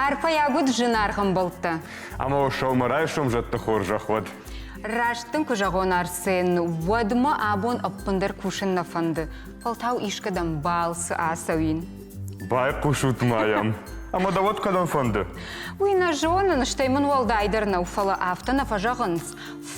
Арфӕйаг уыд зынаргъ ӕмбӕлттӕ. Ӕмӕ сӕумӕрайсом зӕдты хорзӕх уӕд. Раст дын куы зӕгъон, Арсен, уӕд мӕ абон ӕппындӕр кусын нӕ фӕнды. Фӕлтау искӕдӕм балцы ацӕуин. Байхъусут ма йӕм. Ӕмӕ дӕ уӕд кӕдӕм фӕнды? Уый нӕ зонын, стӕй мын уӕлдайдӕр нӕу, фӕлӕ афтӕ нӕ фӕзӕгъынц.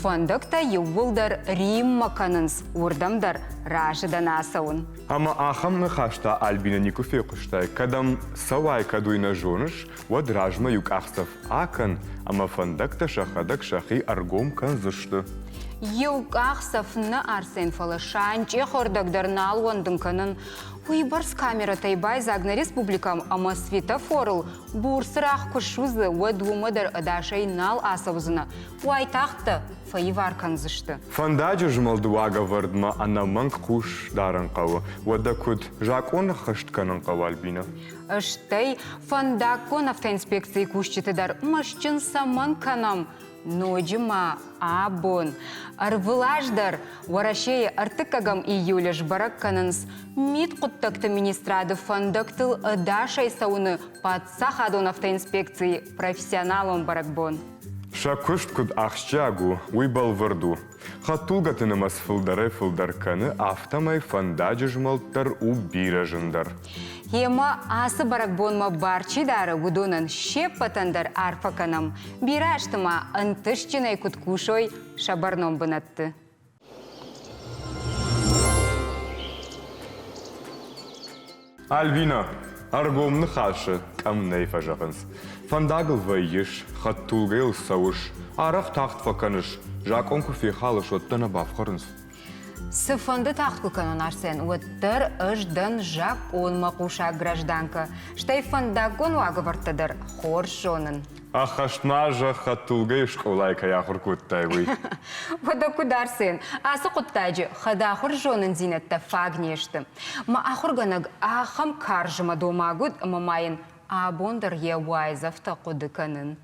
Фӕндӕгтӕ иууылдӕр Риммӕ кӕнынц, уырдӕм дӕр разы дӕн ацӕуын. Ӕмӕ ахӕм ныхӕстӕ Альбинӕ никуы фехъуыстай, кӕдӕм цӕуай, кӕд уый нӕ зоныс, уӕд размӕ иу къахдзӕф акӕн, ӕмӕ фӕндӕгтӕ сӕхӕдӕг сӕхи ӕргом кӕндзысты. Иу къахдзӕф нӕ, Арсен, фӕлӕ санчъехы дӕр нал уӕндын кӕнын. Уыйбӕрц камерӕтӕй байдзаг нӕ республикӕм ӕмӕ светофорыл бур цырагъ куы ссудзы, уӕд уымӕ дӕр ӕдасӕй нал ацӕудзынӕ. Уайтагъд дӕ фӕивар кӕндзысты. Фӕндаджы змӕлды уагӕвӕрдмӕ ӕнӕмӕнг хъус дарын хъӕуы. Уӕдӕ куыд? Закъон ӕххӕст кӕнын хъӕуы, Альбинӕ? Стӕй фӕндаггон автоинспекцийы кусджыты дӕр мӕстджын цӕмӕн кӕнӕм? Ноджы ма абон ӕрвылаз дӕр Уӕрӕсейы ӕртыккӕгӕм июлы сбӕрӕг кӕнынц Мидхъуыддӕгты министрады фӕндӕгтыл ӕдасӕй цӕуыны паддзахадон автоинспекцийы профессионалон бӕрӕгбон. Сӕ куыст куыд ахсджиаг у, уый бӕлвырд у. Хӕдтулгӕты нымӕц фылдӕрӕй-фылдӕр кӕны, афтӕмӕй фӕндаджы змӕлд дӕр у бирӕ зындӕр. Йемӕ ацы бӕрӕгбонмӕ бар чи дары, уыдонӕн се ппӕтӕн дӕр арфӕ кӕнӕм. Бирӕ азты ма ӕнтыстджынӕй куыд кусой сӕ бӕрнон бынӕтты. Альбина, ӕргом ныхасы къӕм нӕй фӕзӕгъынц. Фӕндагыл вӕййыс, хӕдтулгӕйыл цӕуыс, арӕх тагъд фӕкӕныс, закъон куы фехалыс, уӕд дӕ нӕ бафхӕрынц? Цыфӕнды тагъд куы кӕнон, Арсен, уӕддӕр ӕз дӕн закъонмӕ хъусӕг гражданкӕ, стӕй фӕндаггон уагӕвӕрдтӕ дӕр хорз зонын. Ӕххӕст ма зӕгъ, хӕдтулгӕйы скъолайы кӕй ахуыр кодтай, уый. Уӕдӕ куыд, Арсен, ацы хъуыддаджы хӕдахуыр зонындзинӕдтӕ фаг не сты. Мӕ ахуыргӕнӕг ахӕм карзмӕ домаг уыд, ӕмӕ ма йын абон дӕр йӕ уайдзӕфтӕ хъуыды кӕнын.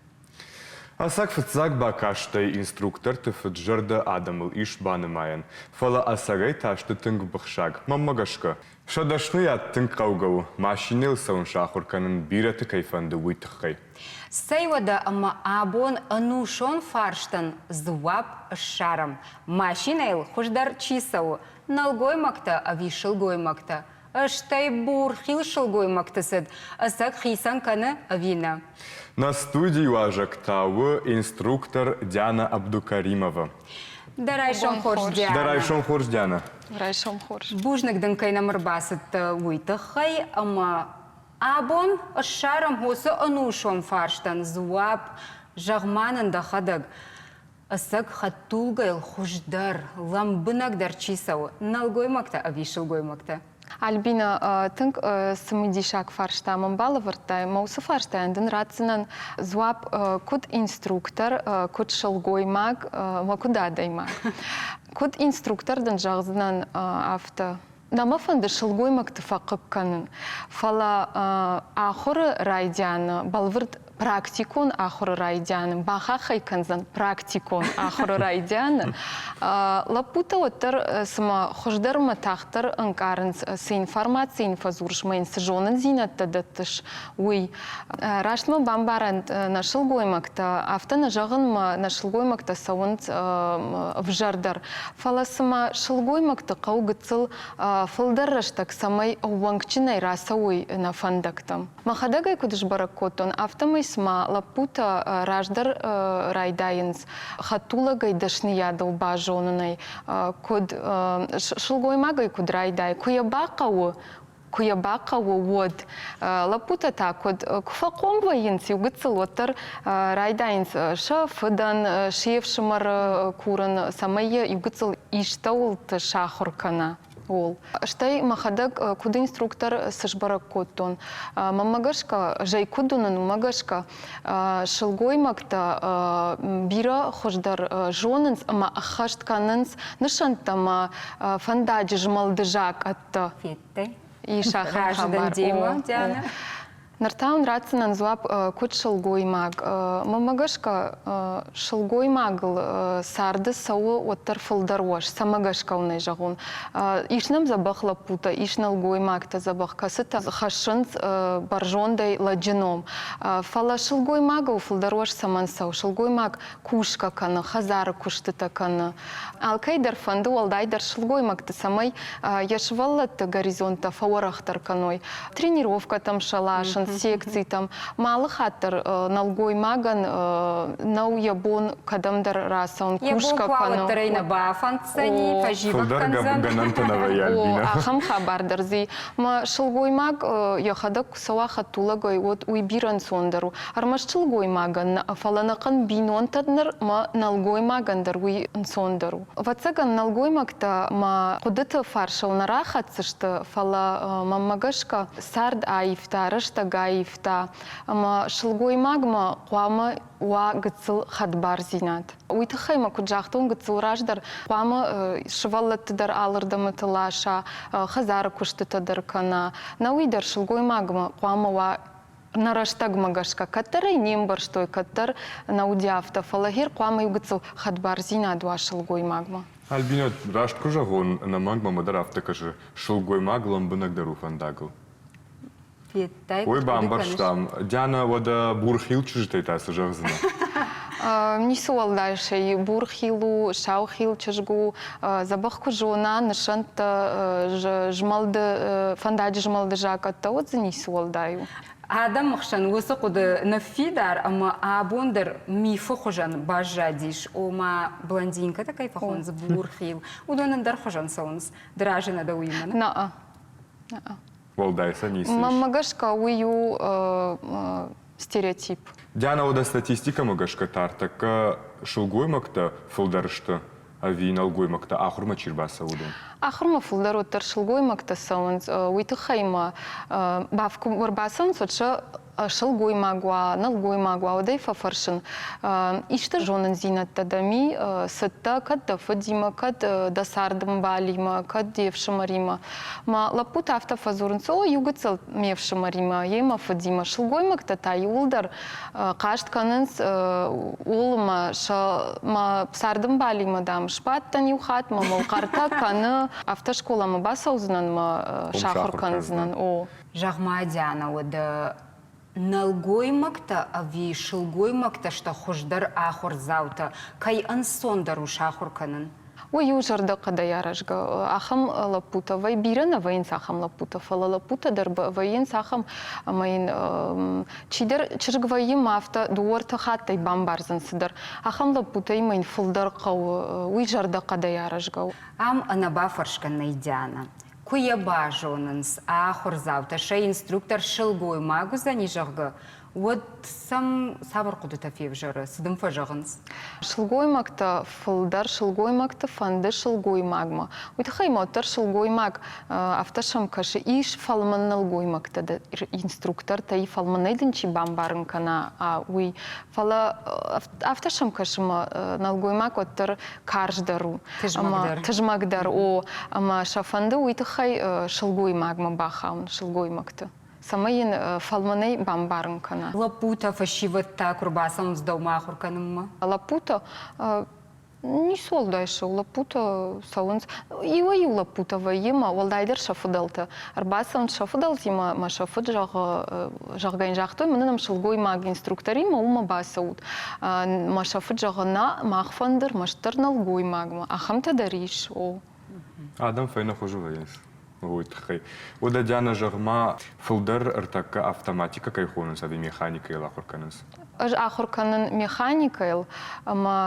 Ӕцӕг фыццаг бакастӕй инструкторты фыд-зӕрдӕ адӕмыл ис банымайӕн, фӕлӕ ӕцӕгӕй та сты тынг быхсаг, мӕнмӕ гӕсгӕ. Сӕ дӕсныйад тынг хъӕугӕ у, машинӕйыл цӕуын сахуыр кӕнын бирӕты кӕй фӕнды, уый тыххӕй. Цӕй уӕдӕ ӕмӕ абон ӕнусон фарстӕн дзуапп ссарӕм. Машинӕйыл хуыздӕр чи цӕуы, нӕлгоймӕгтӕ ӕви сылгоймӕгтӕ? Стӕй бурхил сылгоймӕгты цыд ӕцӕг хицӕн кӕны ӕви нӕ? Нӕ студийы уазӕг та у инструктор Диана Абдукаримова. Дӕ райсом хорз, Диана. Дӕ райсом хорз, Диана. Райсом хорз. Бузныг дын, кӕй нӕм ӕрбацыдтӕ, уый тыххӕй ӕмӕ абон ссарӕм уыцы ӕнусон фарстӕн дзуапп. Зӕгъ-ма нын дӕхӕдӕг, ӕцӕг хӕдтулгӕйыл хуыздӕр, лӕмбынӕгдӕр чи цӕуы, нӕлгоймӕгтӕ ӕви сылгоймӕгтӕ? Альбина, тынг цымыдисаг фарста мӕм балӕвӕрдтай. Мӕ уыцы фарстайӕн дын ратдзынӕн дзуапп куыд инструктор, куыд сылгоймаг ӕмӕ куыд адӕймаг. Куыд инструктор дын зӕгъдзынӕн афтӕ. Нӕ мӕ фӕнды сылгоймӕгты фӕхъыг кӕнын, фӕлӕ ахуыры райдианы бӕлвырд практикон ахуыры райдианы, бахаххӕй кӕндзӕн практикон ахуыры райдианы, лӕппутӕ уӕддӕр цыма хуыздӕр ӕмӕ тагъддӕр ӕнкъарынц, цы информаци йын фӕдзурыс ӕмӕ йын цы зонындзинӕдтӕ дӕттыс, уый. Раст мӕ бамбарӕнт нӕ сылгоймӕгтӕ, афтӕ нӕ зӕгъын мӕ нӕ сылгоймӕгтӕ цӕуынц ӕвзӕрдӕр, фӕлӕ цыма сылгоймӕгты хъӕуы гыццыл фылдӕр рӕстӕг, цӕмӕй ӕууӕнкджынӕй рацӕуой нӕ фӕндӕгтӕм. Мӕхӕдӕг ӕй куыд сбӕрӕг кодтон, афтӕмӕй цыма лӕппутӕ раздӕр райдайынц хӕдтулӕгӕй дӕсныйадыл базонынӕй, куыд сылгоймагӕй куыд райдайы, куы йӕ бахъӕуы, куы йӕ бахъӕуы, уӕд. Лӕппутӕ та куыд куы фӕхъом вӕййынц иу гыццыл, уӕддӕр райдайынц сӕ фыдӕн, се фсымӕры курын, цӕмӕй йӕ иу гыццыл истӕуылты сахуыр кӕна. Ууыл. Стӕй мӕхӕдӕг куыд инструктор цы сбӕрӕг кодтон, мӕнмӕ гӕсгӕ, зӕй куыд уынын, уымӕ гӕсгӕ сылгоймӕгтӕ бирӕ хуыздӕр зонынц ӕмӕ ӕххӕст кӕнынц нысӕнттӕ ӕмӕ фӕндаджы змӕлды закъӕттӕ. Федтай? Ис ахӕм Разы дӕн хабар. демӕ, Диана. Ныр та уын ратдзынӕн дзуапп куыд сылгоймаг. Мӕнмӕ гӕсгӕ, сылгоймагыл царды цӕуы уӕддӕр фылдӕр уӕз, цӕмӕ гӕсгӕ уын ӕй зӕгъон. Ис нӕм дзӕбӕх лӕппутӕ, ис нӕлгоймӕгтӕ дзӕбӕх, кӕцытӕ хӕссынц бӕрзондӕй лӕджы ном. Фӕлӕ сылгоймагыл фылдӕр уӕз цӕмӕн цӕуы? Сылгоймаг кусгӕ кӕны, хӕдзары куыстытӕ кӕны. Алкӕй дӕр фӕнды, уӕлдайдӕр сылгоймӕгты, цӕмӕй йӕ сывӕллӕтты горизонттӕ фӕуӕрӕхдӕр кӕной. Тренировкӕтӕм сӕ ласынц, секцитӕм. Алы хатт дӕр нӕлгоймагӕн нӕу йӕ бон кӕдӕмдӕр рацӕуын, кусгӕ кӕнын. Йӕ бон нӕ бафӕнддзӕни, фӕзивӕг кӕндзӕн. гӕнӕнтӕ нӕ вӕййы, Альбинӕ. Ахӕм хабар дӕр дзы мӕ сылгоймаг йӕхӕдӕг куы цӕуа хӕдтулӕгӕй, уӕд уый бирӕ ӕнцондӕр у. Ӕрмӕст сылгоймагӕн нӕ, фӕлӕ ӕнӕхъӕн бинонтӕн дӕр мӕ нӕлгоймагӕн дӕр уый ӕнцондӕр у. Ӕвӕццӕгӕн, нӕлгоймӕгтӕ мӕ хъуыдыты фарсыл нӕ рахӕцдзысты, фӕлӕ мӕнмӕ гӕсгӕ цард аивта, рӕстӕг аивта ӕмӕ сылгоймагмӕ хъуамӕ уа гыццыл хӕдбардзинад. Уый тыххӕй ма куыд загътон гыццыл раздӕр, хъуамӕ сывӕллӕтты дӕр алырдӕмыты ласа, хӕдзары куыстытӕ дӕр кӕна. Нӕуый дӕр сылгоймагмӕ хъуамӕ уа нӕ рӕстӕгмӕ гӕсгӕ кӕддӕр ӕй не мбӕрстой, кӕддӕр нӕ уыди афтӕ, фӕлӕ гъер хъуамӕ иу гыццыл хӕдбардзинад уа сылгоймагмӕ. Альбинӕ, раст куы зӕгъон, ӕнӕмӕнг мӕмӕ дӕр афтӕ кӕсы, сылгоймаг лӕмбынӕгдӕр у фӕндагыл. Федтай, Ой, бамбӕрстам. Диана, уӕдӕ бурхил чызджытӕй та цы зӕгъдзынӕ? Ницы уӕлдай сӕй бурхил у, саухил чызг у, дзӕбӕх куы зона нысӕнттӕ, змӕлды, фӕндаджы змӕлды закъӕттӕ, уӕд дзы ницы уӕлдай у. Адӕмы хсӕн уыцы хъуыды ныффидар ӕмӕ абон дӕр мифы хуызӕн баззадис, ома блондинкӕтӕ кӕй фӕхонынц бурхил, уыдон ӕндӕр хуызӕн цӕуынц. Ды разы нӕ дӕ уыимӕ? Нӕ. Уӕлдай сӕ ницы ис. Мӕнмӕ гӕсгӕ уый у стереотип. Диана, уӕдӕ статистикӕмӕ гӕсгӕ та ӕртӕккӕ сылгоймӕгтӕ фылдӕр сты ӕви нӕлгоймӕгтӕ ахуырмӕ чи рбацӕуы, уыдон? Ахуырмӕ фылдӕр уӕддӕр сылгоймӕгтӕ цӕуынц. Уый тыххӕй ма куы ӕрбацӕуынц, уӕд сӕ сылгоймаг уа, нӕлгоймаг уа, уӕд ӕй фӕфӕрсын. Исты зонындзинӕдтӕ дӕм и, цыдтӕ, кӕд дӕ фыдимӕ, кӕд дӕ цардӕмбалимӕ, кӕд де фсымӕримӕ. Мӕ лӕппутӕ афтӕ фӕдзурынц, о, иу гыццыл ме фсымӕримӕ, йе мӕ фыдимӕ. Сылгоймӕгтӕ та иууылдӕр хъаст кӕнынц ууыл ӕмӕ сӕ мӕ цардӕмбалимӕ, дам, сбадтӕн иу хатт, мӕ мыл хъӕртӕ кӕны. Афтӕ скъоламӕ бацӕудзынӕн мӕ сахуыр кӕндзынӕн, о. Зӕгъ-ма, Диана, уӕдӕ нӕлгоймӕгтӕ ӕви сылгоймӕгтӕ сты хуыздӕр ахуырдзаутӕ, кӕй ӕнцондӕр у сахуыр кӕнын? Уый у зӕрдӕхъӕдӕй аразгӕ. Ахӕм лӕппутӕ вӕй бирӕ нӕ вӕййынц ахӕм лӕппутӕ, фӕлӕ лӕппутӕ дӕр вӕййынц ахӕм, ӕмӕ йын чидӕр чызг вӕййы ма афтӕ дыууӕ-ӕртӕ хаттӕй бамбардзӕн цыдӕр. Ахӕм лӕппутӕй ма йын фылдӕр хъӕуы, уый зӕрдӕхъӕдӕй аразгӕ у. Ам ӕнӕбафӕрсгӕ нӕй Диана. Куы йӕ базонынц ахуырдзаутӕ, сӕ инструктор сылгоймаг уыдзӕни, зӕгъгӕ, уӕд сӕм цавӕр хъуыдытӕ февзӕры, цы дын фӕзӕгъынц? Сылгоймӕгтӕ фылдӕр сылгоймӕгты фӕнды сылгоймагмӕ. Уый тыххӕй ма уӕддӕр сылгоймаг афтӕ сӕм кӕсы, ис фӕлмӕн нӕлгоймӕгтӕ дӕр, инструктортӕ, фӕлмӕнӕй дын чи бамбарын кӕна, уый. Фӕлӕ афтӕ сӕм кӕсы мӕ нӕлгоймаг уӕддӕр карздӕр у. Тызмӕгдӕр. Тызмӕгдӕр, о. Ӕмӕ сӕ фӕнды уый тыххӕй сылгоймагмӕ бахауын, сылгоймӕгты, цӕмӕй йын фӕлмӕнӕй бамбарын кӕна. Лӕппутӕ, фӕсивӕд та куы рбацӕуынц дӕумӕ ахуыр кӕнынмӕ? Лӕппутӕ ницы уӕлдай сты, лӕппутӕ цӕуынц. Иуӕй-иу лӕппутӕ вӕййы мӕ, уӕлдайдӕр сӕ фыдӕлтӕ. Ӕрбацӕуынц сӕ фыдӕлтимӕ мӕ сӕ фыд зӕгъы, зӕгъгӕ йын загътой, мӕнӕ нӕм сылгоймаг инструкторимӕ уымӕ бацӕут. Мӕ сӕ фыд зӕгъы, нӕ, мах фӕнды ӕрмӕстдӕр нӕлгоймагмӕ. Ахӕмтӕ дӕр ис, о. Адӕм фӕйнӕхуызы вӕййынц уый тыххӕй. Уӕдӕ Диана, зӕгъ-ма, фылдӕр ӕртӕккӕ автоматикӕ кӕй хонынц ӕви механикӕйыл ахуыр кӕнынц? Ӕз ахуыр кӕнын механикӕйыл, ӕмӕ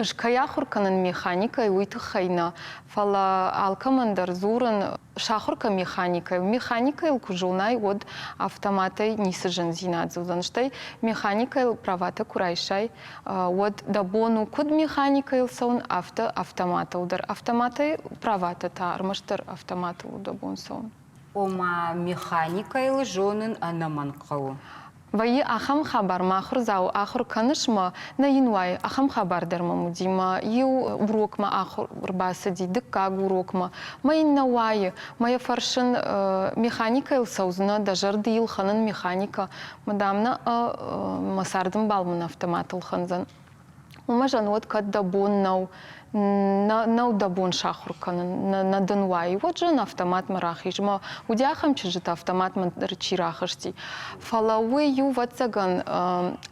ӕз кӕй ахуыр кӕнын механикӕйыл, уый тыххӕй нӕ, фӕлӕ алкӕмӕн дӕр дзурын, сахуыр кӕн механикӕйыл. Механикӕйыл куы зонай, уӕд автоматӕй ницы зындзинад уыдзӕн. Стӕй механикӕйыл праватӕ куы райсай, уӕд дӕ бон у куыд механикӕйыл цӕуын, афтӕ автоматыл дӕр. Автоматӕй праватӕ та ӕрмӕстдӕр автоматыл у дӕ бон цӕуын. Ома механикӕйыл зонын ӕнӕмӕнг хъӕуы? Вӕййы ахӕм хабар, мӕ ахуырдзау ахуыр кӕныс мӕ нӕ йын уайы, ахӕм хабар дӕр мӕм уыди, мӕ иу урокмӕ ахуыр ӕрбацыди, дыккаг урокмӕ, мӕ йын нӕ уайы, мӕ йӕ фӕрсын, механикӕйыл цӕудзынӕ, дӕ зӕрды йыл хӕнын механикӕ, мӕ дам нӕ мӕ цардӕмбал мын автомат ӕлхӕндзӕн. Уымӕ зӕн уӕд кӕд дӕ бон нӕу, нӕу дӕ бон сахуыр кӕнын, нӕ дын уайы, уӕд зӕн автоматмӕ рахиз. Мӕ уыди ахӕм чызджытӕ автоматмӕ дӕр чи рахызти. Фӕлӕ уый иу ӕвӕццӕгӕн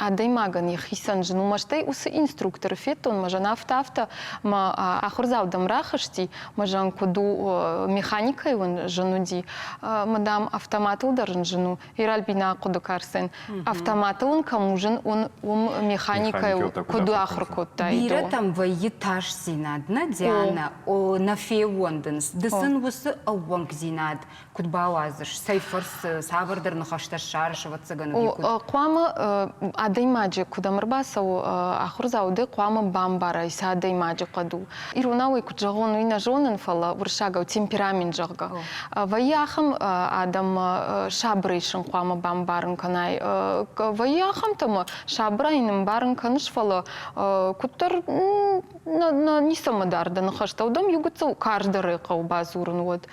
адӕймагӕн йӕхицӕн зын у. Мӕ стӕй уыцы инструкторы федтон, мӕ зӕн афтӕ-афтӕ мӕ ахуырдзау дӕм рахызти, мӕ зӕн куыд у, механикӕй уын зын уыди, мӕ дам автоматыл дӕр ын зын у. Иральбина хъуыды Карсен, автоматыл ын кӕм узын, уым механикӕйыл куыд ахуыр кодтай? Бирӕтӕм вӕййы тасдзинад, нӕ, Диана, нӕ феууӕндынц. Ды сын уыцы ӕууӕнкдзинад куыд бауадзыс, цӕй фӕрцы, цавӕрдӕр ныхӕстӕ ссарыс, ӕвӕццӕгӕн, уый куыд? Хъуамӕ адӕймаджы куыд ӕм ӕрбацӕуы ахуырдзау, ды хъуамӕ бамбарай, цы адӕймаджы хъӕд у. Иронау ӕй куыд зӕгъон, уый нӕ зонын, фӕлӕ уырыссагау темперамент, зӕгъгӕ. Вӕййы ахӕм адӕммӕ сабырӕй сын хъуамӕ бамбарын кӕнай. Вӕййы ахӕмтӕ ӕмӕ сабырӕй нымбарын кӕныс, фӕлӕ куыддӕр ницӕмӕ дӕр дӕ ныхӕстӕ, уыдон иу гыццыл карздӕрӕй хъӕуы бадзурын уӕд.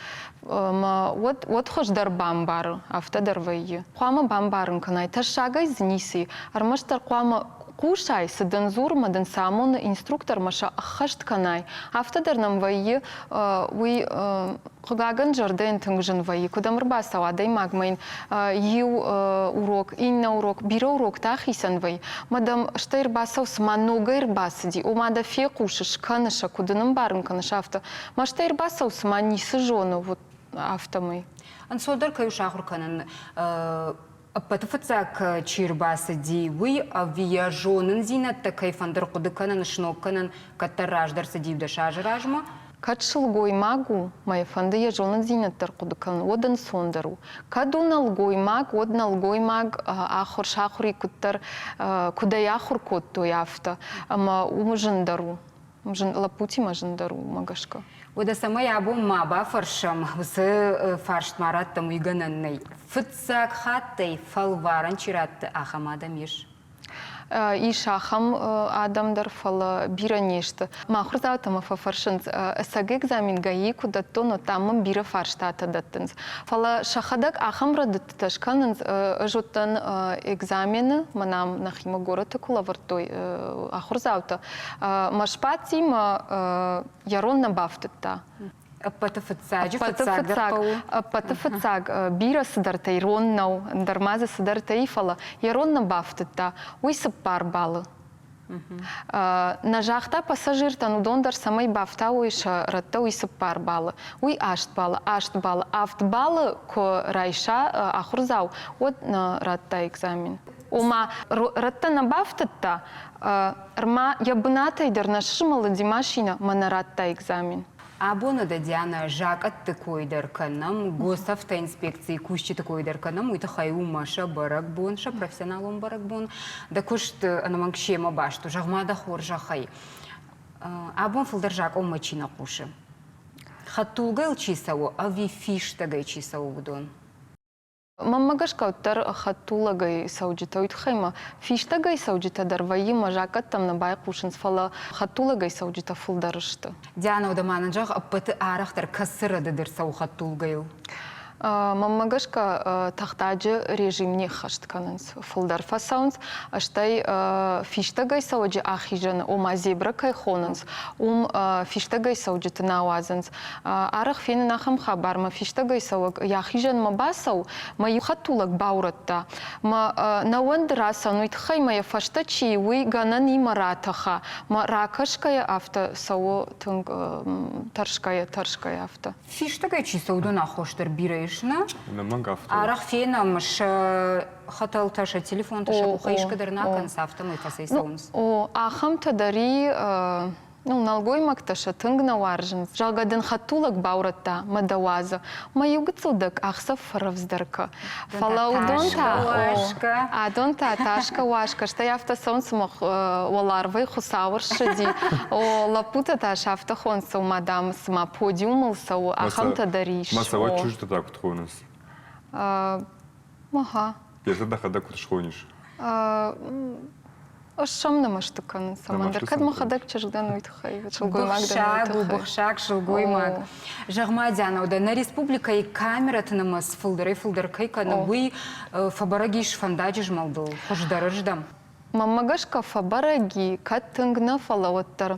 Ӕмӕ уӕд, уӕд хуыздӕр бамбары, афтӕ дӕр вӕййы. Хъуамӕ бамбарын кӕнай, тӕссагӕй дзы ницы и, ӕрмӕстдӕр хъуамӕ хъусай, цы дын дзуры мӕ дын цы амоны инструктор мӕ сӕ ӕххӕст кӕнай. Афтӕ дӕр нӕм вӕййы, уый хъыгагӕн зӕрдӕйӕн тынг зын вӕййы. Куыд ӕм ӕрбацӕуа адӕймагмӕ йын иу урок, иннӕ урок, бирӕ уроктӕ ахицӕн вӕййы, мӕ дӕм стӕй ӕрбацӕуы, цыма ногӕй ӕрбацыди, ома дӕ фехъусыс, кӕныс сӕ, куыд ын ӕмбарын кӕныс, афтӕ. Мӕ стӕй ӕрбацӕуы, цыма ницы зоны, вот афтӕмӕй. Ӕнцондӕр кӕй у сахуыр кӕнын ӕппӕты фыццаг чи рбацыди, уый ӕви йӕ зонындзинӕдтӕ кӕй фӕнды рхъуыды кӕнын, сног кӕнын, кӕддӕр раздӕр цыди дӕс азы размӕ? Кӕд сылгоймаг у, мӕ йӕ фӕнды йӕ зонындзинӕдтӕ ӕрхъуыды кӕнын, уӕд ӕнцондӕр у. Кӕд у нӕлгоймаг, уӕд нӕлгоймаг ахуыр сахуыри куыддӕр, куыд ӕй ахуыр кодтой, афтӕ. Ӕмӕ уым зындӕр у. Лӕппутимӕ зындӕр у, уымӕ гӕсгӕ. Уӕдӕ цӕмӕй абон ма бафӕрсӕм, уыцы фарст ма раттӕм, уый гӕнӕн нӕй. Фыццаг хаттӕй фӕлварӕн чи ратты, ахӕм адӕм ис? Ис ахӕм адӕм дӕр, фӕлӕ бирӕ не сты. Мӕ ахуырдзаутӕ мӕ фӕфӕрсынц, ӕцӕг экзамен ГАИ куы дӕттон, уӕд та мӕм бирӕ фарстатӕ дӕттынц. Фӕлӕ сӕхӕдӕг ахӕм рӕдыдтытӕ скӕнынц. Ӕз уыдтӕн экзамены, мӕнӕ ам нӕхимӕ горӕты куы лӕвӕрдтой ахуырдзаутӕ, Мӕ сбадти мӕ йӕ рон нӕ бафтыдта. Ӕппӕты фыццаджы фыццагдӕр хъӕуы. Ӕппӕты фыццаг бирӕ цыдӕртӕ ирон нӕу, ӕндӕр ма дзы цыдӕртӕ и, фӕлӕ йӕ рон нӕ бафтыдта, уый цыппар баллы. Нӕ загъта пассажиртӕн, уыдон дӕр цӕмӕй бафтауой сӕ рӕттӕ, уый цыппар баллы, уый аст баллы, аст баллы, авд баллы куы райса ахуырдзау, уӕд нӕ радта экзамен. Ома, рӕттӕ нӕ бафтыдта, ӕрма йӕ бынатӕй дӕр нӕ сызмӕлыди машинӕ мӕ нӕ радта экзамен. Абоны дӕ, Диана, закъӕтты кой дӕр кӕнӕм, госавтоинспекцийы кусджыты кой дӕр кӕнӕм, уый тыххӕй у мӕ сӕ бӕрӕгбон, сӕ профессионалон бӕрӕгбон. Дӕ куыст ӕнӕмӕнг семӕ баст у, зӕгъ-ма дӕ хорзӕхӕй. Абон фылдӕр закъонмӕ чи нӕ хъусы? Хӕдтулгӕйыл чи цӕуы ӕви фистӕгӕй чи цӕуы, уыдон? Мӕнмӕ гӕсгӕ уӕддӕр хӕдтулӕгӕй цӕуджытӕ, уый тыххӕй ма фистӕгӕй цӕуджытӕ дӕр вӕййы мӕ закъӕттӕм нӕ байхъусынц, фӕлӕ хӕдтулӕгӕй цӕуджытӕ фылдӕр сты. Диана, уӕдӕ ма нын зӕгъ, ӕппӕты арӕхдӕр кӕцы рӕдыд ӕрцӕуы хӕдтулгӕйыл? Мӕнмӕ гӕсгӕ тахтаджы режим не ххӕст кӕнынц, фылдӕр фӕцӕуынц, стӕй фистӕгӕй цӕуӕджы ахизӕны, ома зебра кӕй хонынц, уым фистӕгӕй цӕуджыты нӕ уадзынц. Арӕх фенын ахӕм хабар, мӕ фистӕгӕй цӕуӕг йӕ ахизӕнмӕ бацӕуы, мӕ иу хӕдтулӕг баурӕдта. Мӕ нӕ уӕнды рацӕуын, уый тыххӕй мӕ йӕ фӕстӕ чи, уый гӕнӕн и мӕ ратӕха. Мӕ ракӕсгӕйӕ афтӕ цӕуы тынг тӕрсгӕйӕ, тӕрсгӕйӕ афтӕ. Фистӕгӕй чи цӕуы, уыдон аххос дӕр бирӕ ис, нӕ? Ӕнӕмӕнг афтӕ. Арӕх фенӕм сӕ хӕтӕлтӕ, сӕ телефонтӕ сӕ къухӕй искӕ дӕр нӕ кӕнынц, афтӕмӕй фӕцӕйцӕуынц. О, ахӕмтӕ дӕр и Ну, нӕлгоймӕгтӕ сӕ тынг нӕ уарзынц. Зӕгъгӕ дын хӕдтулӕг баурӕдта мӕ дӕ уадзы. Мӕ иу гыццыл дӕ къахдзӕф фӕрӕвдздӕр кӕ. Фӕлӕ уыдон та, адон та тасгӕ-уасгӕ, стӕй афтӕ цӕуынц, цыма уӕларвӕй Хуыцау ӕрсыди. О, лӕппутӕ та сӕ афтӕ хонынц, ома, дам, цыма подиумыл цӕуы, ахӕмтӕ дӕр ис. Мӕ цӕуӕт чызджытӕ та куыд хонынц? Ага. Пьесӕ дӕхӕдӕг куыд схонис? Ӕз сӕм нӕ мӕсты кӕнын цӕмӕндӕр. Кӕд мӕхӕдӕг чызг дӕн, уый тыххӕй, сылгоймаг дӕн, уый Быхсаг у, тыххӕй. быхсаг сылгоймаг. Зӕгъ-ма, Диана, дӕ нӕ республикӕйы камерӕты нымӕц фылдӕрӕй-фылдӕр кӕй кӕны, уый фӕбӕрӕг ис фӕндаджы змӕлдыл хуыздӕрырдӕм? Мӕнмӕ гӕсгӕ фӕбӕрӕг и, кӕд тынг нӕ, фӕлӕ уӕддӕр.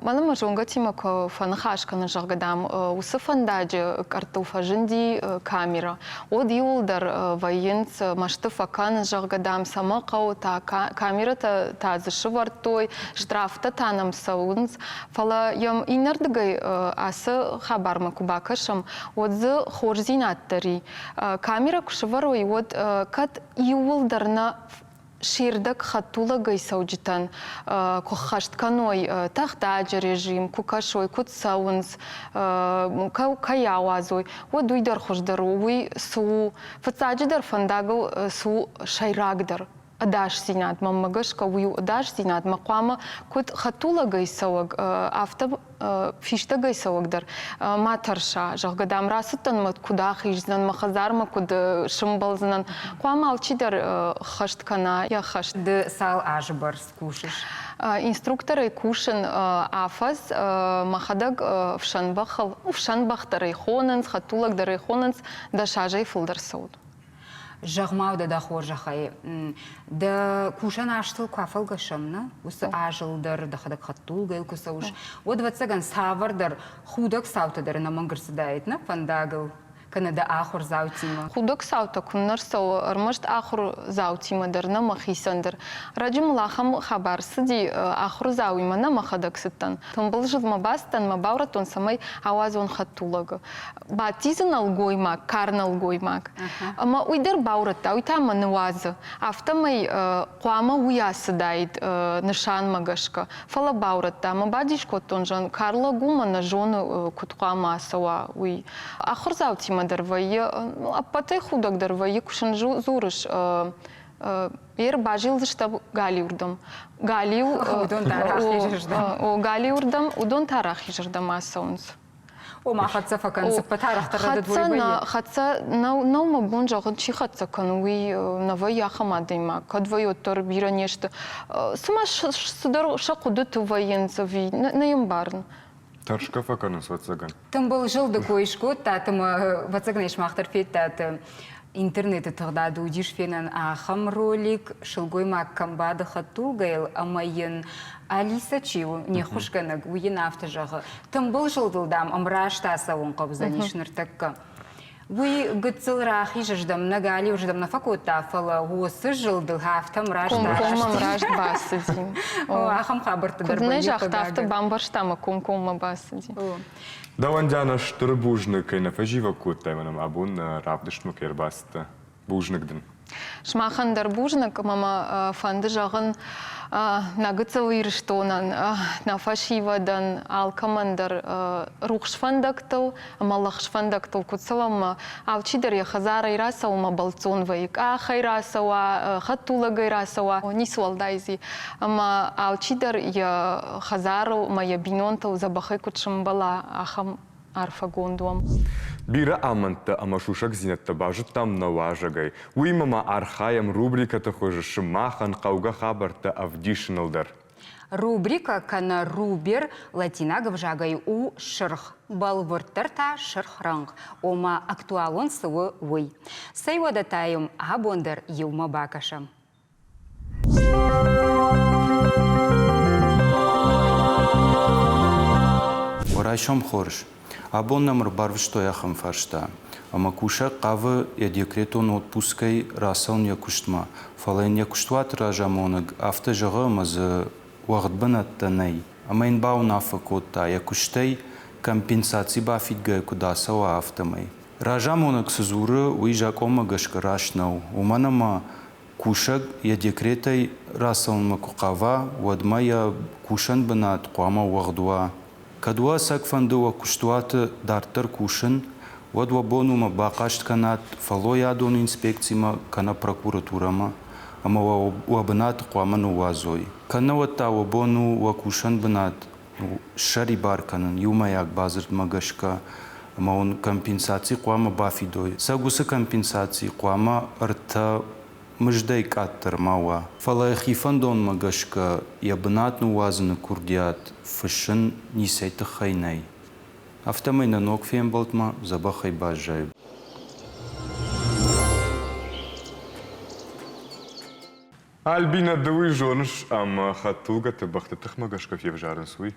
Мӕнӕ мӕ зонгӕтимӕ куы фӕныхас кӕнын, зӕгъгӕ, дам, уыцы фӕндаджы къӕрттыл фӕзынди камерӕ, уӕд иуылдӕр вӕййынц мӕсты фӕкӕнынц, зӕгъгӕ, дам, цӕмӕ хъӕуы та, камерӕтӕ та дзы сывӕрдтой, штрафтӕ та нӕм цӕуынц. Фӕлӕ йӕм иннӕрдыгӕй ацы хабармӕ куы бакӕсӕм, уӕд дзы хорздзинад дӕр и. Камерӕ куы сывӕрой, уӕд кӕд иууылдӕр нӕ се рдӕг хӕдтулӕгӕй цӕуджытӕн куы ххӕст кӕной тахтаджы режим, куы кӕсой, куыд цӕуынц, кӕй ауадзой, уӕд уый дӕр хуыздӕр у. Уый цы у? Фыццаджыдӕр фӕндагыл цы у сӕйрагдӕр? Ӕдасдзинад, мӕнмӕ гӕсгӕ, уый у ӕдасдзинадмӕ хъуамӕ куыд хӕдтулӕгӕй цӕуӕг, афтӕ фистӕгӕй цӕуӕг дӕр ма тӕрса, зӕгъгӕ, дам, рацыдтӕн мӕ куыд ахиздзынӕн, мӕ хӕдзармӕ куыд сымбӕлдзынӕн. Хъуамӕ алчидӕр ххӕст кӕна йӕ хӕст. Ды цал азы бӕрц кусыс? Инструкторӕй кусын афӕдз, мӕхӕдӕг ӕфсӕнбӕхыл, ӕфсӕнбӕх дӕр ӕй хонынц, хӕдтулӕг дӕр ӕй хонынц, 10 азӕй фылдӕр цӕуын. Зӕгъ-ма дӕ дӕ хорзӕхӕй, дӕ кусӕн азтыл куы афӕлгӕсӕм, нӕ, уыцы азыл дӕр дӕхӕдӕг хӕдтулгӕйыл куы цӕуыс, уӕд, ӕвӕццӕгӕн, цавӕрдӕр худӕг цаутӕ дӕр ӕнӕмӕнг ӕрцыдаид нӕ фӕндагыл, кӕнӕ дӕ ахуырдзаутимӕ. Худӕг цаутӕ куыннӕ рцӕуы, ӕрмӕст ахуырдзаутимӕ дӕр нӕ, мӕхицӕн дӕр. Раджы мыл ахӕм хабар цыди, ахуырдзауимӕ нӕ мӕхӕдӕг цыдтӕн. Тымбыл зылдмӕ бацыдтӕн мӕ баурӕдтон, цӕмӕй ауадзон хӕдтулӕгы. Бадти дзы нӕлгоймаг, кар нӕлгоймаг. Ӕмӕ уый дӕр баурӕдта, уый та мӕ ныуадзы. Афтӕмӕй хъуамӕ уый ацыдаид нысанмӕ гӕсгӕ. Фӕлӕ баурӕдта. Мӕ бадис кодтон, зӕгъын, карлаг у мӕ нӕ зоны, куыд хъуамӕ ацӕуа, уый. Ахуырдзаутимӕ дӕр вӕййы, ӕппӕтӕй худӕгдӕр вӕййы, куы сын дзурыс, ӕрбазилдзыстӕм галиуырдӕм. Галиу, уыдон та рахизырдӕм. О, галиуырдӕм, уыдон та рахизырдӕм ацӕуынц. Ома хӕццӕ фӕкӕн, цыппӕтӕ арӕхдӕр рӕдыд Хӕццӕ нӕ, хӕццӕ нӕу, нӕу мӕ бон зӕгъын, чи хӕццӕ кӕны, уый нӕ вӕййы ахӕм адӕймаг. Кӕд вӕййы, уӕддӕр бирӕ не сты. Цыма цыдӕр сӕ хъуыдыты вӕййынц ӕви нӕ йе мбарын. Тӕрсгӕ фӕкӕнынц, ӕвӕццӕгӕн. Тымбыл зылды кой скодтат ӕмӕ, ӕвӕццӕгӕн, сымах дӕр федтат интернеты тыгъдады уыдис фенӕн ахӕм ролик, сылгоймаг кӕм бады хӕдтулгӕйыл ӕмӕ йын Алиса чи у, не ххуысгӕнӕг, уый йын афтӕ зӕгъы, тымбыл зылдыл, дам, ӕмраст ацӕуын хъӕудзӕнис ныртӕккӕ. Уый гыццыл рахизырдӕм, нӕ галиуырдӕм нӕ фӕкодта, фӕлӕ уыцы зылдыл афтӕ мраст Комкоммӕ мраст бацыди. О, ахӕм хабӕртты дӕр Куыд нӕ загъта, афтӕ бамбӕрста ӕмӕ комкоммӕ бацыди. Дӕуӕн, Диана, стыр бузныг, кӕй нӕ фӕзивӕг кодтай ӕмӕ нӕм абон нӕ равдыстмӕ кӕй ӕрбацыдтӕ. Бузныг дын. Сымахӕн дӕр бузныг ӕмӕ мӕ фӕнды зӕгъын нӕ гыццыл Ирыстонӕн, нӕ фӕсивӕдӕн, алкӕмӕн дӕр рухс фӕндӕгтыл ӕмӕ лӕгъз фӕндӕгтыл куыд цӕуӕм ӕмӕ алчидӕр йӕ хӕдзарӕй рацӕуы ӕмӕ бӕлццон вӕййы, къахӕй рацӕуа, хӕдтулӕгӕй рацӕуа, ницы уӕлдай дзы ӕмӕ алчидӕр йӕ хӕдзарыл ӕмӕ йӕ бинонтыл дзӕбӕхӕй куыд сӕмбӕла, ахӕм арфӕгонд уӕм. Бирӕ амӕндтӕ ӕмӕ сусӕгдзинӕдтӕ базыдтам нӕ уазӕгӕй. Уыимӕ ма архайӕм рубрикӕты хуызы сымахӕн хъӕугӕ хабӕрттӕ ӕвдисыныл дӕр. Рубрикӕ кӕнӕ рубер латинаг ӕвзагӕй у сырх, бӕлвырддӕр та сырх рӕнхъ, ома актуалон цы у, уый. Цӕй уӕдӕ та йӕм абон дӕр иумӕ бакӕсӕм. Райсом хорз. Абон нӕм ӕрбарвыстой ахӕм фарста, ӕмӕ кусӕг хъавы йӕ декретон отпускӕй рацӕуын йӕ куыстмӕ, фӕлӕ йын йӕ куыстуаты разамонӕг афтӕ зӕгъы, ӕмӕ дзы уӕгъд бынӕттӕ нӕй. Ӕмӕ йын бауынаффӕ кодта, йӕ куыстӕй компенсаци бафидгӕйӕ куыд ацӕуа, афтӕмӕй. Разамонӕг цы дзуры, уый закъонмӕ гӕсгӕ раст нӕу, уымӕн ӕмӕ Кусӕг йӕ декретӕй рацӕуынмӕ куы хъава, уӕдмӕ йӕ кусӕн бынат хъуамӕ уӕгъд уа. Кӕд уӕ ӕцӕг фӕнды уӕ куыстуаты дарддӕр кусын, уӕд уӕ бон уымӕ бахъаст кӕнат фӕллойадон инспекцимӕ кӕнӕ прокуратурӕмӕ ӕмӕ уӕ уӕ бынаты хъуамӕ ныууадзой. Кӕннӕуӕд та уӕ бон у уӕ кусӕн бынат ссӕрибар кӕнын иумӕйаг бадзырдмӕ гӕсгӕ. ӕмӕ уын компенсаци хъуамӕ бафидой. Сӕ уыцы компенсаци хъуамӕ ӕртӕ мыздӕй къаддӕр ма уа. Фӕлӕ йӕхи фӕндонмӕ гӕсгӕ йӕ бынат ныууадзыны курдиат фыссын ницӕй тыххӕй нӕй. Афтӕмӕй нӕ ног фембӕлдмӕ дзӕбӕхӕй баззайут. Альбинӕ, ды уый зоныс, ӕмӕ хӕдтулгӕты бӕхты тыхмӕ гӕсгӕ февзарынц, уый?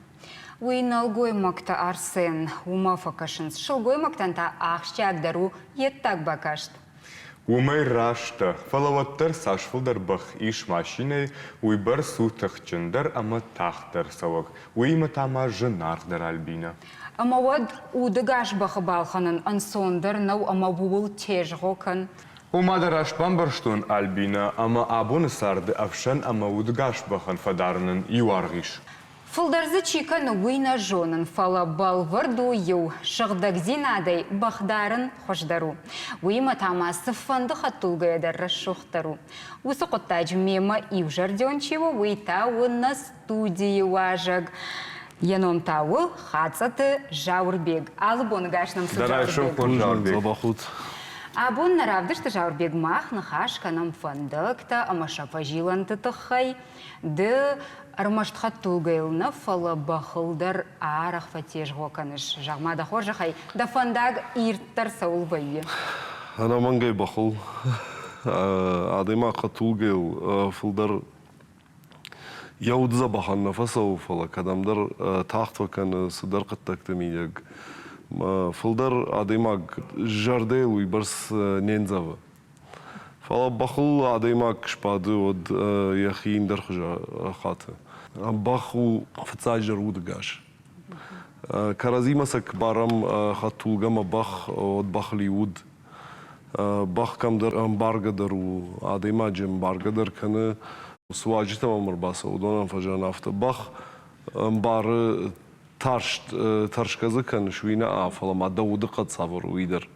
Уый нӕлгоймӕгтӕ Арсен, уымӕ фӕкӕсынц. Сылгоймӕгтӕн та ахсджиагдӕр у йе ддаг бакаст. Уымӕй раст дӕ, фӕлӕ уӕддӕр цас фылдӕр бӕх ис машинӕйы, уыйбӕрц у тыхджындӕр ӕмӕ тагъддӕр цӕуӕг. Уыимӕ та ма зынаргъдӕр Альбинӕ. Ӕмӕ уӕд удӕгас бӕхы балхӕнын ӕнцондӕр нӕу ӕмӕ ууыл тезгъо кӕн. Уымӕ дӕр раст бамбӕрстон, Альбинӕ, ӕмӕ абоны царды ӕфсӕн ӕмӕ удгас бӕхӕн фӕдарынӕн иу аргъ ис. Фылдӕр дзы чи кӕны, уый нӕ зонын, фӕлӕ бӕлвырд у иу, сыгъдӕгдзинадӕй бӕх дарын хуыздӕр у. Уыимӕ та ма цыфӕнды хӕдтулгӕйӕ дӕр рӕсугъддӕр у. Уыцы хъуыддаджы мемӕ иузӕрдион чи у, уый та у нӕ студийы уазӕг. Йӕ ном та у Хацъӕты Зауырбег. Алы боны гас нӕм цы Зауырбег. Абон нӕ равдысты Зауырбег мах ныхас кӕнӕм фӕндӕгтӕ ӕмӕ сӕ фӕзилӕнты тыххӕй. Ды ӕрмӕст хӕдтулгӕйыл нӕ, фӕлӕ бӕхыл дӕр арӕх фӕтезгъо кӕныс. Зӕгъ-ма дӕ хорзӕхӕй, дӕ фӕндаг ирддӕр цӕуыл вӕййы? Ӕнӕмӕнгӕй бӕхыл. Адӕймаг хӕдтулгӕйыл фылдӕр йӕ уд дзӕбӕхӕн нӕ фӕцӕуы, фӕлӕ кӕдӕмдӕр тагъд фӕкӕны цыдӕр хъуыддӕгты мидӕг. Фылдӕр адӕймаг зӕрдӕйыл уыйбӕрц не ндзӕвы. Фӕлӕ бӕхыл адӕймаг сбады, уӕд йӕхи ӕндӕр хуызы хаты. Бӕх у фыццаджыдӕр удыгас. Кӕрӕдзимӕ сӕ куы барӕм хӕдтулгӕ ӕмӕ бӕх, уӕд бӕхыл и уд. Бӕх кӕмдӕр ӕмбаргӕ дӕр у, адӕймаджы ӕмбаргӕ дӕр кӕны. Цы уазджытӕ мӕм ӕрбацӕуы, уыдонӕн фӕзӕгъын афтӕ. Бӕх ӕмбары тарст, тӕрсгӕ дзы кӕныс, уый нӕ, фӕлӕ ма дӕ удыхъӕд цавӕр у, уый дӕр.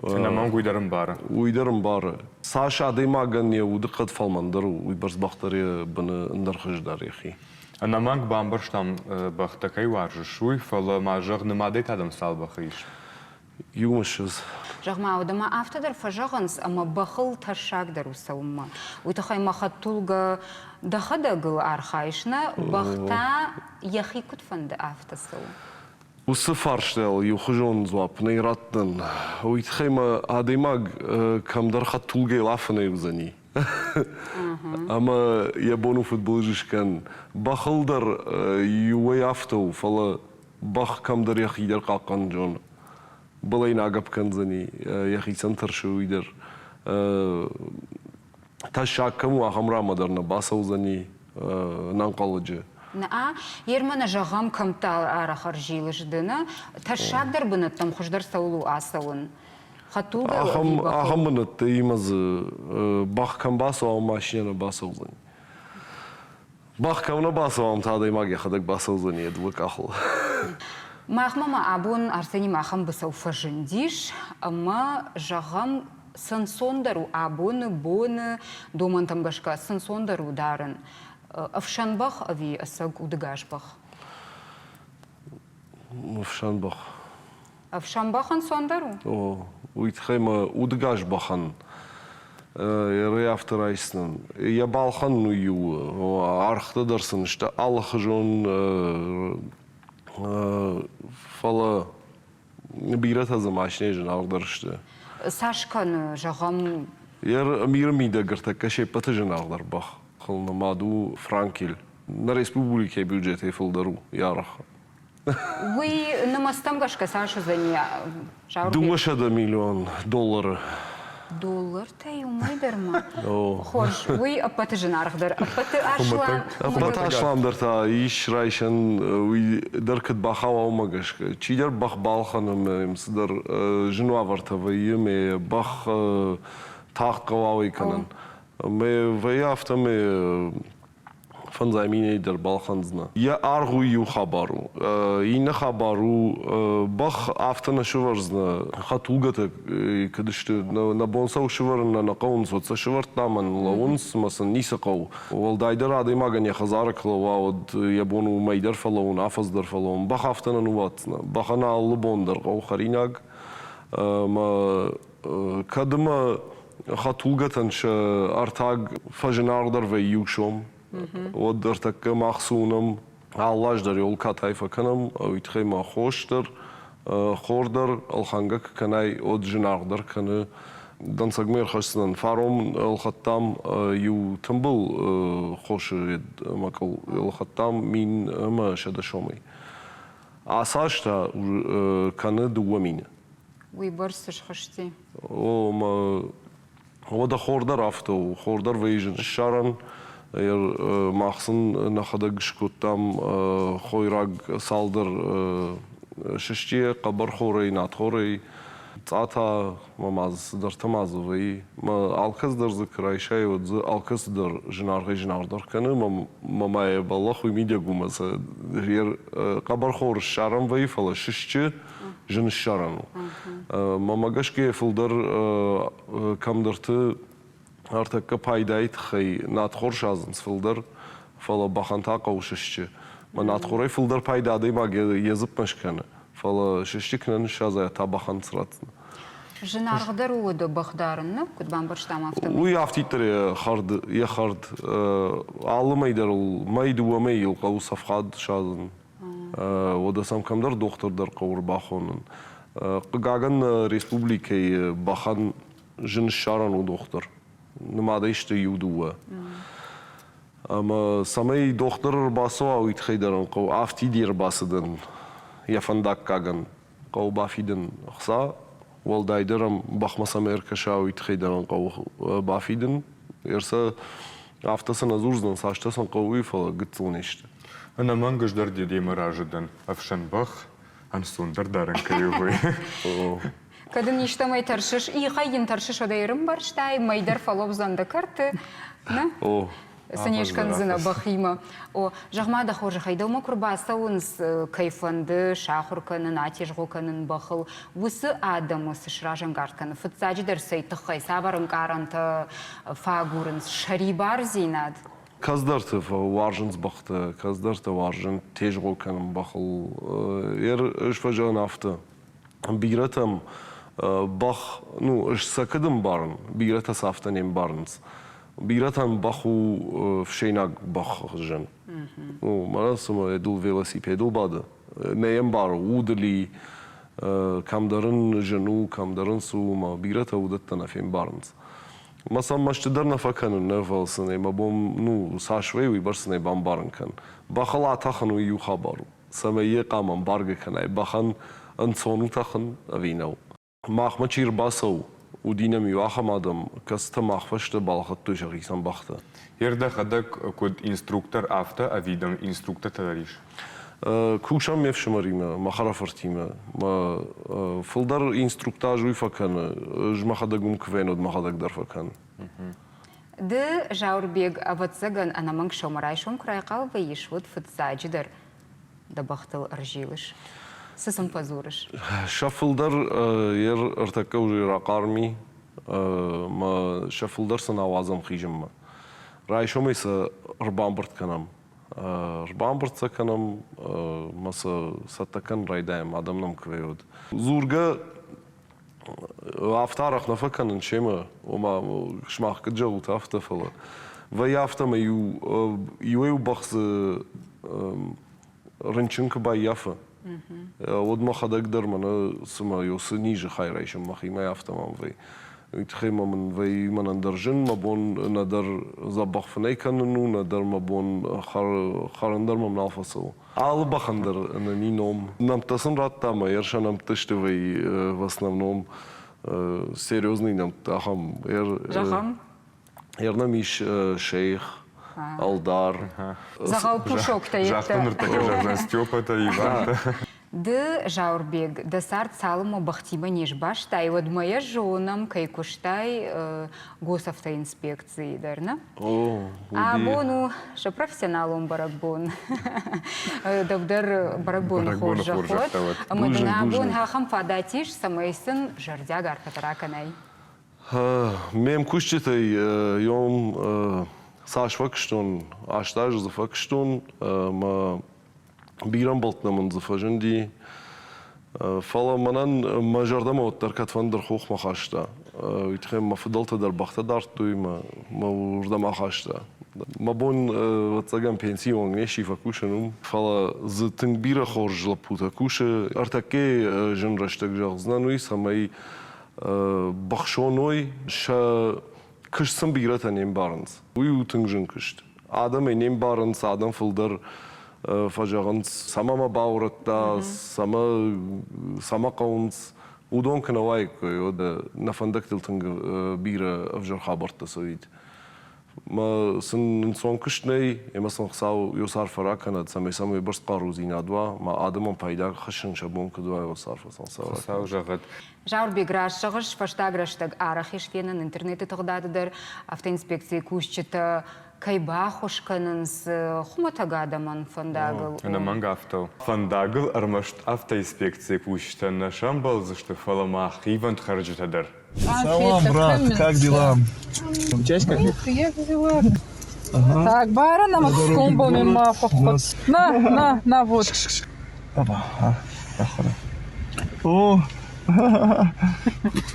Ӕнӕмӕнг уый дӕр ӕмбары. Уый дӕр ӕмбары. Цас адӕймагӕн йӕ удыхъӕд фӕлмӕндӕр у, уыйбӕрц бӕх дӕр йӕ быны ӕндӕр хуыздӕр йӕхи. Ӕнӕмӕнг бамбӕрстам, бӕхтӕ кӕй уарзыс, уый, фӕлӕ ма зӕгъ, нымадӕй та дӕм цал бӕхы ис? Иумӕ ссӕдз. Зӕгъ-ма, уӕдӕ ма афтӕ дӕр фӕзӕгъынц, ӕмӕ бӕхыл тӕссагдӕр у цӕуынмӕ. Уый тыххӕй мӕ хӕдтулгӕ дӕхӕдӕг ыл архайыс, нӕ? Бӕх та йӕхи куыд фӕнды, афтӕ цӕуы. Уыцы фарстайыл иухуызон дзуапп нӕ раттын. Уый тыххӕй мӕ адӕймаг кӕмдӕр хӕдтулгӕйыл афынӕй уыдзӕни. Ӕмӕ йӕ бон у фыдбылыз скӕн. Бӕхыл дӕр иуӕй афтӕ у, фӕлӕ бӕх кӕмдӕр йӕхи дӕр хъахъхъӕнын зоны. Былӕй нӕ агӕпп кӕндзӕни, йӕхицӕн тӕрсы уый дӕр. Тӕссаг кӕм у, ахӕм ранмӕ дӕр нӕ бацӕудзӕни ӕнӕнхъӕлӕджы. Нӕ, ермӕ нӕ зӕгъӕм, кӕмттӕ арӕх ӕрзилыс ды, нӕ? Тӕссагдӕр бынӕттӕм хуыздӕр цӕуыл у ацӕуын? Хӕдтулгӕ Ахӕм, ахӕм бынӕттӕ имӕ дзы бӕх кӕм бацӕуа, машинӕ нӕ бацӕудзӕни. Бӕх кӕм нӕ бацӕуӕм, та адӕймаг йӕхӕдӕг бацӕудзӕни йӕ дыууӕ къахыл. Махмӕ ма абон Арсенимӕ ахӕм быцӕу фӕзындис, ӕмӕ, зӕгъӕм, цы ӕнцондӕр у абоны боны домӕнтӕм гӕсгӕ, цы ӕнцондӕр у дарын, ӕфсӕн бӕх ӕви ӕцӕг удыгас бӕх? Ӕфсӕн бӕх. Ӕфсӕн бӕх ӕнцондӕр у? О, уый тыххӕй мӕ удыгас бӕхӕн йӕ афтӕ райсдзынӕн. Йӕ балхӕнын уый у, ӕргътӕ дӕр сын сты алыхуызон, фӕлӕ бирӕтӕ дзы машинӕйы зынаргъдӕр сты. Цас кӕны, зӕгъӕм? Йӕ миры мидӕг ӕртӕккӕ се ппӕты зынаргъдӕр бӕхыл нымад у Франкель. Нӕ республикӕйы бюджетӕй фылдӕр у йӕ аргъ. Уый нымӕцтӕм гӕсгӕ цас уыдзӕни? 200 миллион доллары. Доллартӕй уымӕй дӕр ма? Хорз, уый ӕппӕты зынаргъдӕр, ӕппӕты аслам. Ӕппӕты асламдӕр та ис райсӕн, уый дӕр куыд бахауа, уымӕ гӕсгӕ. Чидӕр бӕх балхӕны ӕмӕ йӕм цыдӕр зын уавӕртӕ вӕййы, ӕмӕ йӕ бӕх тагъд хъӕуы ауӕй кӕнын. Ӕмӕ вӕййы афтӕ, ӕмӕ. Фӕндзай минӕй дӕр балхӕндзынӕ. Йӕ аргъ у иу хабар у. Иннӕ хабар у, бӕх афтӕ нӕ сывӕрдзынӕ, хӕдтулгӕтӕ куыд сты, нӕ бон сӕ сывӕрын нӕ нӕ хъӕуынц, уӕд сӕ сывӕрдтам ӕмӕ лӕууынц, ӕмӕ сын ницы хъӕуы. Уӕлдайдӕр адӕймагӕн йӕ хӕдзары куы лӕууа, уӕд йӕ бон у мӕй дӕр фӕлӕууын, афӕдз дӕр фӕлӕууын. Бӕх афтӕ нӕ ныууадздзынӕ. Бӕхӕн алы бон дӕр хъӕуы хӕринаг ӕмӕ кӕд ӕмӕ хӕдтулгӕтӕн сӕ ӕртаг фӕзынаргъдӕр вӕййы иу сом, уӕд ӕртӕккӕ мах цы уынӕм, алы аз дӕр йыл катай фӕкӕнӕм, уый тыххӕй ма хос дӕр, хор дӕр ӕлхӕнгӕ куы кӕнай, уӕд зынаргъдӕр кӕны. Дӕнцӕгмӕ ӕрхӕсдзынӕн. Фарон ӕлхӕдтам иу тымбыл хосы мӕкъуыл, ӕлхӕдтам 1100 сомӕй. Ацы аз та кӕны 2000. Уый бӕрц схызти. О, мӕ уӕдӕ хор дӕр афтӕ у. Хор дӕр вӕййы зын ссарӕн. Мах сын нӕхӕдӕг скодтам хойраг цалдӕр сысджыйӕ, хъӕбӕрхорӕй, надхорӕй. Цъата ма ма дзы цыдӕртӕ ма дзы вӕййы. Мӕ алкӕцы дӕр дзы куы райсай, уӕд дзы алкӕцы дӕр зынаргъӕй-зынаргъдӕр кӕны. Мӕ ма йӕ бӕллӕх уый мидӕг у, мӕ сӕ хъӕбӕрхор ссарӕн вӕййы, фӕлӕ сысджы зын ссарӕн у. Мӕнмӕ гӕсгӕ фылдӕр кӕмдӕрты ӕртӕккӕ пайдайы тыххӕй надхор садзынц фылдӕр, фӕлӕ бӕхӕн та хъӕуы сысджы. Мӕ надхорӕй фылдӕр пайда адӕймаг йӕ дзыпмӕ скӕны, фӕлӕ сысджы куы нӕ ныссадзай, та бӕхӕн цы ратдзынӕ? Зынаргъдӕр у уӕдӕ бӕх дарын, нӕ? Куыд бамбӕрстам, афтӕмӕй. Уый афтиддӕр йӕ хӕрд, йӕ хӕрд. Алы мӕй дӕр ыл, мӕй дыууӕ мӕйы йыл хъӕуы цӕфхад садзын. Уӕдӕ сӕм кӕмдӕр дохтыр дӕр хъӕуы ӕрбахонын. Хъыгагӕн, нӕ республикӕйы бӕхӕн зын ссарӕн у дохтыр. Нымадӕй сты иу-дыууӕ. Ӕмӕ цӕмӕй дохтыр ӕрбацӕуа, уый тыххӕй дӕр ын хъӕуы афтид йе рбацыдӕн, йӕ фӕндаггагӕн хъӕуы бафидын ӕхца. Уӕлдайдӕр ӕм бӕхмӕ цӕмӕй ӕркӕса, уый тыххӕй дӕр ын хъӕуы бафидын. Ӕрсӕ афтӕ сын ӕдзурдзынӕн, цастӕ сын хъӕуы, уый, фӕлӕ гыццыл не сты. Ӕнӕмӕнг ӕз дӕр дедемӕ разы дӕн, ӕфсӕн бӕх ӕнцондӕр дарӕн кӕй у, уый. Кӕд ын истӕмӕй тӕрсыс, ихӕй йын тӕрсыс, уӕд ӕй ӕрӕмбӕрстай, мӕй дӕр фӕлӕудзӕн дӕ кӕрты, нӕ? О. Цы не скӕндзынӕ бӕхимӕ. О, зӕгъ-ма дӕ хорзӕхӕй, дӕумӕ куы рбацӕуынц, кӕй фӕнды сахуыр кӕнын, атезгъо кӕнын бӕхыл, уыцы адӕмы цы сразӕнгард кӕны? Фыццаджыдӕр цӕй тыххӕй, цавӕр ӕнкъарӕнтӕ фӕагурынц? Сӕрибардзинад? Кӕцыдӕрты уарзынц бӕхтӕ, кӕцыдӕртӕ уарзынц тезгъо кӕнын бӕхыл. Ӕз фӕзӕгъын афтӕ, бирӕтӕм бӕх, ну, ӕз сӕ куыд ӕмбарын, бирӕтӕ сӕ афтӕ не мбарынц. Бирӕтӕн бӕх у фсӕйнаг бӕхы хуызӕн. Ну, мӕнӕ цыма йӕ велосипедыл бады. Нӕ йӕ ӕмбары, удыли, кӕмдӕр ын зын у, кӕмдӕр ын цы у, ӕмӕ бирӕтӕ уыдӕттӕ нӕ фембарынц. Мӕ сӕм мӕсты дӕр нӕ фӕкӕнын, нӕ, фӕлӕ сын ӕй мӕ бон, ну, цас вӕййы, уыйбӕрц сын ӕй бамбарын кӕн. Бӕхыл атӕхын уый иу хабар у, цӕмӕй йӕ къам ӕмбаргӕ кӕнай, бӕхӕн ӕнцон у тӕхын ӕви нӕу. Махмӕ чи ӕрбацӕуы, уыди нӕм иу ахӕм адӕм, кӕцытӕ мах фӕстӕ балхӕдтой сӕхицӕн бӕхтӕ. Йе рдӕхӕдӕг куыд инструктор, афтӕ ӕви дӕм инструктортӕ дӕр ис? Кусӕм ме фсымӕримӕ, мӕ хӕрӕфыртимӕ. Мӕ фылдӕр инструктаж уый фӕкӕны, ӕз мӕхӕдӕг уым куы вӕййын, уӕд мӕхӕдӕг дӕр фӕкӕнын. Ды, Зауырбег, ӕвӕццӕгӕн, ӕнӕмӕнг сӕумӕрайсом куы райхъал вӕййыс, уӕд фыццаджыдӕр дӕ бӕхтыл ӕрзилыс? Цы сын фӕдзурыс? Сӕ фылдӕр йе ртӕккӕ уже рахъарм и, мӕ сӕ фылдӕр сын ауадзӕм хизынмӕ. Райсомӕй сӕ ӕрбамбырд кӕнӕм. Ӕрбамбырд сӕ кӕнӕм, мӕ сӕ цӕттӕ кӕнын райдайӕм, адӕм нӕм куы вӕййы, уӕд. Дзургӕ афтӕ арӕх нӕ фӕкӕнын семӕ, ома сымах куыд зӕгъут, афтӕ, фӕлӕ вӕййы афтӕ, ӕмӕ иуӕй-иу бӕх дзы рынчын куы баййафы, уӕд мӕхӕдӕг дӕр мӕнӕ цыма цы низы хай райсын мӕхимӕ, афтӕ мӕм вӕййы. Уый тыххӕй ма мын вӕййы мӕнӕн дӕр зын, мӕ бон нӕдӕр дзӕбӕх фынӕй кӕнын у, нӕдӕр мӕ бон хӕрын дӕр мӕм нал фӕцӕуы. Алы бӕхӕн дӕр нын и ном. Нӕмттӕ сын радта ӕмӕ сӕ нӕмттӕ сты вӕййы в основном серьезный нӕмттӕ ахӕм. Зӕгъӕм? Ер нӕм ис шейх, ӕлдар. Дзӕгъӕл пушоктӕ Загъта ныртӕккӕ зӕгъдзӕн Степӕтӕ, Ивантӕ. Ды, Зауырбег, дӕ цард цалынмӕ бӕхтимӕ не сбастай, уӕдмӕ йӕ зонӕм, кӕй куыстай госавтоинспекцийы дӕр, нӕ? О, Абон у сӕ профессионалон бӕрӕгбон. Дӕу дӕр бӕрӕгбоны хорзӕх уӕд. Ӕмӕ дын абон ахӕм фадат ис, цӕмӕй сын зӕрдиаг арфӕтӕ ракӕнай. Ме мкусджытӕй йом цас фӕкуыстон, 8 азы дзы фӕкуыстон, ӕмӕ бирӕ ӕмбӕлттӕ мын дзы фӕзынди. Фӕлӕ мӕнӕн мӕ зӕрдӕмӕ уӕддӕр кӕдфӕндыр хохмӕ хаста. Уый тыххӕй мӕ фыдӕлтӕ дӕр бӕхтӕ дардтой мӕ мӕ уырдӕм ахаста. Мӕ бон, ӕвӕццӕгӕн, пенсийы онг не сси фӕкусын уым, фӕлӕ дзы тынг бирӕ хорз лӕппутӕ кусы. Ӕртӕккӕйы зын рӕстӕг зӕгъдзынӕн уый, цӕмӕй быхсоной, сӕ куыст сын бирӕтӕ не мбарынц. Уый у тынг зын куыст. Адӕм ӕй не мбарынц, адӕм фылдӕр фӕзӕгъынц, цӕмӕ мӕ баурӕдта, цӕмӕ, цӕмӕ хъӕуынц. Уыдон куы нӕ уаиккой, уӕд нӕ фӕндӕгтыл тынг бирӕ ӕвзӕр хабӕрттӕ цӕуид. Мӕ сын ӕнцон куыст нӕй, ӕмӕ сын Хуыцау еу арфӕ ракӕнӕд, цӕмӕй сӕм уыйбӕрц хъарудзинад уа, ма адӕмӕн пайда хӕссын сӕ бон куыд уа, уыцы арфӕ сын Хуыцау ракӕнӕд. Хуыцау зӕгъӕд. Зауырбег, раст зӕгъыс, фӕстаг рӕстӕг арӕх ис фенӕн интернеты тыгъдады дӕр автоинспекцийы кусджытӕ кӕй баххуыс кӕнынц хуымӕтӕг адӕмӕн фӕндагыл. Ӕнӕмӕнг афтӕ у. Фӕндагыл ӕрмӕст автоинспекцийы кусджытӕ нӕ сӕмбӕлдзысты, фӕлӕ ма хивӕнд хӕрджытӕ дӕр. Салам, брат, как дела? Я взяла. Так, барана На, на, на, вот. Опа, О,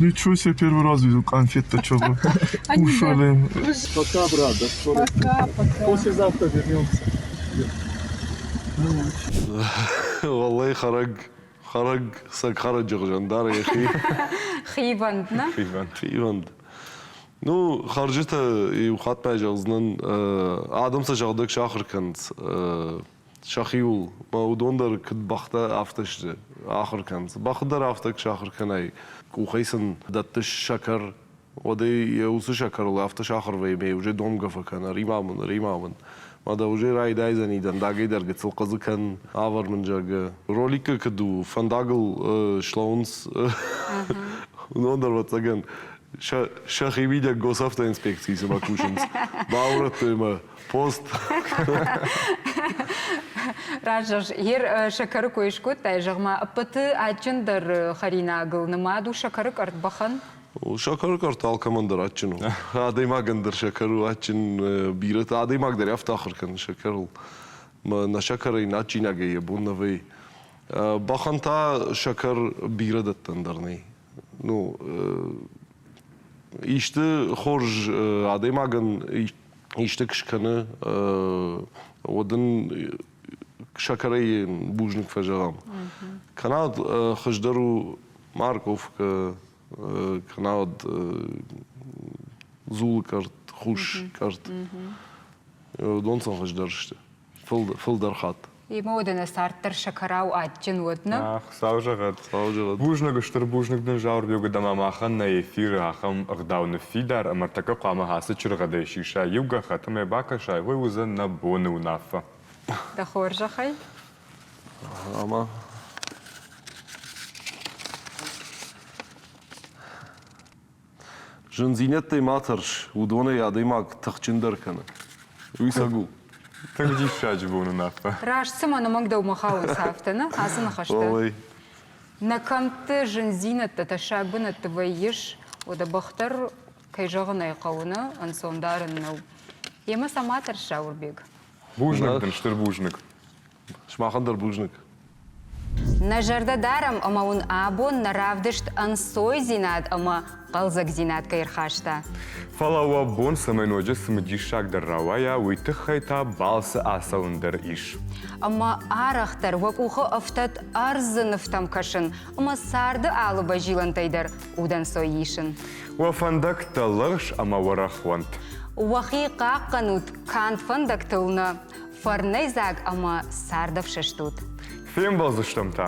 ничего себе, первый раз видел конфет-то, что вы кушали. Пока, брат, до скорого. Пока, пока. Послезавтра вернемся. Уӕллӕй, хӕрӕг, хӕрӕг, сӕг хӕрӕджы хуызӕн дары йӕхи. Хивӕнд, нӕ? Хивӕнд. Хивӕнд. Ну, хӕрджытӕ иу хатт ма зӕгъдзынӕн, адӕм сӕ сӕгъдӕг сахуыр кӕнынц сӕхиуыл. Мӕ уыдон дӕр куыд бӕхтӕ, афтӕ сты, ахуыр кӕнынц. Бӕхы дӕр афтӕ куы сахуыр кӕнай, къухӕй сын дӕттыс сӕкӕр, уӕд ӕй йӕ уыцы сӕкӕрыл афтӕ сахуыр вӕййы ӕмӕ уже домгӕ фӕкӕны, ӕри-ма мын, ӕри-ма мын. Мӕ дӕ уже райдайдзӕни дӕндагӕй дӕр гыццыл хъыдзы кӕн, авӕр мын, зӕгъгӕ. Роликы куыд у, фӕндагыл слӕууынц, уыдон дӕр, ӕвӕццӕгӕн, сӕхи мидӕг госавтоинспекцийы цыма кусынц. Баурӕдтой мӕ пост. Раст ер сӕкӕры кой скодтай, зӕгъ-ма, ӕппӕты адджындӕр хӕринагыл нымад у сӕкӕры къӕртт бӕхӕн? Сӕкӕры къӕртт алкӕмӕн дӕр адджын у. Адӕймагӕн дӕр сӕкӕр у адджын. Бирӕтӕ адӕймаг дӕр афтӕ ахуыр кӕны сӕкӕрыл. Нӕ сӕкӕрӕй нӕ адджинагӕй йӕ бон нӕ вӕййы. Бӕхӕн та сӕкӕр бирӕ дӕттӕн дӕр нӕй. Ну, исты хорз адӕймагӕн исты куы скӕны, уӕд ын сӕкӕрӕй бузныг фӕзӕгъӕм. Кӕнӕ хуыздӕр у морковкӕ, кӕнӕ дзулы къӕртт, хус къӕртт. Уыдон сын хуыздӕр сты. Фылдӕр хатт. Имӕ уӕдӕ нӕ цард дӕр сӕкӕрау адджын уӕд, нӕ? Хуыцау зӕгъӕд. Хуыцау зӕгъӕд. Бузныг, стыр бузныг дын, Зауырбег, ӕмӕ махӕн нӕ эфиры ахӕм ӕгъдау ныффидар ӕмӕ ӕртӕккӕ хъуамӕ ацы чыргъӕдӕй сисай иу гӕххӕтт ӕмӕ йӕ бакӕсай, уый уыдзӕн нӕ боны уынаффӕ. Дӕ хорзӕхӕй. Ӕмӕ Зындзинӕдтӕй ма тӕрс, уыдонӕй адӕймаг тыхджындӕр кӕны. Уый цӕг у. Тынг диссаджы бон уынаффӕ. Раст цыма нӕмӕнг дӕумӕ хауынц афтӕ, нӕ? Ацы ныхӕстӕ. Олай. Нӕ кӕмтты зындзинӕдтӕ тӕссаг бынӕтты вӕййыс, уӕдӕ бӕх дӕр, кӕй зӕгъын ӕй хъӕуы, нӕ, ӕнцон дарӕн нӕу. Йемӕ сӕ ма тӕрс, Зауырбег. Бузныг дын, стыр бузныг. Сымахӕн дӕр бузныг. Нӕ зӕрдӕ дарӕм ӕмӕ уын абон нӕ равдыст ӕнцойдзинад ӕмӕ хъӕлдзӕгдзинад кӕй ӕрхаста. Фӕлӕ уӕ бон цӕмӕй ноджы цымыдисагдӕр рауайа, уый тыххӕй та балцы ацӕуын дӕр ис. Ӕмӕ арӕхдӕр уӕ къухы ӕфтӕд ӕрдзы нывтӕм кӕсын ӕмӕ царды алы базилӕнтӕй дӕр удӕнцой исын. Уӕ фӕндӕгтӕ лӕгъз ӕмӕ уӕрӕх уӕнт. Уӕхи хъахъхъӕнут канд фӕндӕгтыл нӕ, фӕрнӕйдзаг ӕмӕ цардӕфсӕст ут. Фембӕлдзыстӕм та!